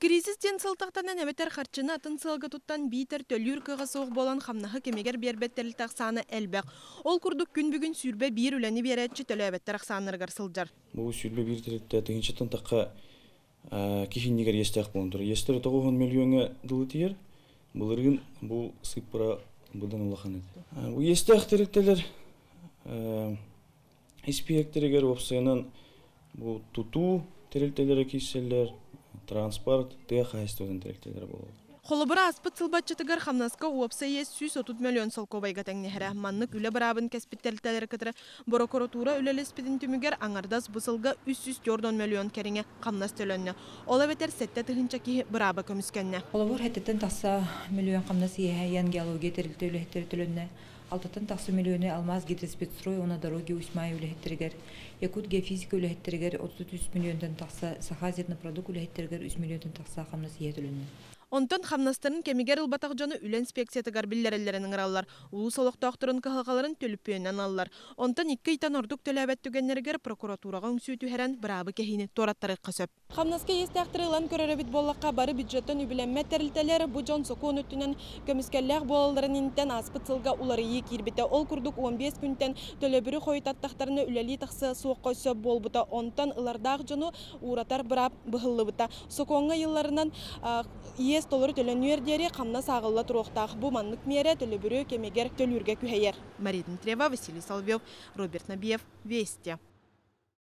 Кризис диэн сылтахтанан эбэтэр харчыны атын сыалга туттан биитэр төлүүр кыаҕа суох буолан хамнаһы кэмигэр биэрбэт тэрилтэ ахсаана элбэх. Ол курдук күн бүгүн 21 үлэни биэрээччи төлөөбөттөр ахсааннарыгар сылдьар. Бу 21 тэрилтэ тыһыынчаттан тахха киһи иннигэр иэстээх буолан турар. Иэстэрэ 90 миллиоҥҥа дылы тиийэр. Былырыын бу сыыппара быдан улахан этэ. Бу иэстээх тэрилтэлэр испииһэктэригэр уопсайынан бу тутуу тэрилтэлэрэ киирсэллэр, транспорт, тыа хаһаайыстыбатын тэрилтэлэрэ буолаллар. Холобура, ааспыт сыл баччатыгар хамнаска уопсай иэс 130 мөлүйүөн солкуобайга тэҥнэһэрэ. Маннык үлэ быраабын кэспит тэрилтэлэри кытары борокуратуура үлэлэспитин түмүгэр аҥардас бу сылга 340 мөлүйүөн кэриҥэ хамнас төлөннө. Ол эбэтэр 7 тыһыынча киһи бырааба көмүскэннэ. Холобур, 7-тэн тахса миллион хамнас иэһэ Ян геология тэрилтэ үлэһиттэрэ төлөннө. 6-тан тахса миллиону Алмаз Гидроспецстрой уонна Дороги Усть-Майя үлэһиттэригэр, Якут геофизика үлэһиттэригэр 33 миллионтан тахса, Саха зернопродукт үлэһиттэригэр 3 миллионтан тахса хамнас иэһэ төлөннө. Онтон хамнастарын кэмигэр ылбатах дьону үлэ инспекциятыгар биллэрэллэрин ыҥыраллар. Улуус олохтоохторун кыһалҕаларын төлөпүөнүнэн аллар. Онтон 2 ыйтан ордук төлөөбөт түгэннэригэр прокуратураҕа үҥсүү түһэрэн быраабы кэһиини туораттарыахха сөп. Хамнаска иэстээхтэри ылан көрөр эбит буоллахха, бары бюджеттан үбүлэммэт тэрилтэлэр. Бу дьон сокуон өттүнэн көмүскэллээх буолалларын инниттэн ааспыт сылга уларыйыы киирбитэ. Ол курдук 15 күнтэн төлөбүрү хойутаттахтарына үлэлии тахсыа суохха сөп буолбута. Онтон ылардаах дьону ууратар быраап быһыллыбыта. Сокуоҥҥа ыйылларынан, иэс толору төлөнүөр диэри хамнас ааҕылла туруохтаах. Бу маннык миэрэ төлөбүрү кэмигэр төлүүргэ күһэйэр. Мария Дмитриева, Василий Соловьев, Роберт Набиев, Вести.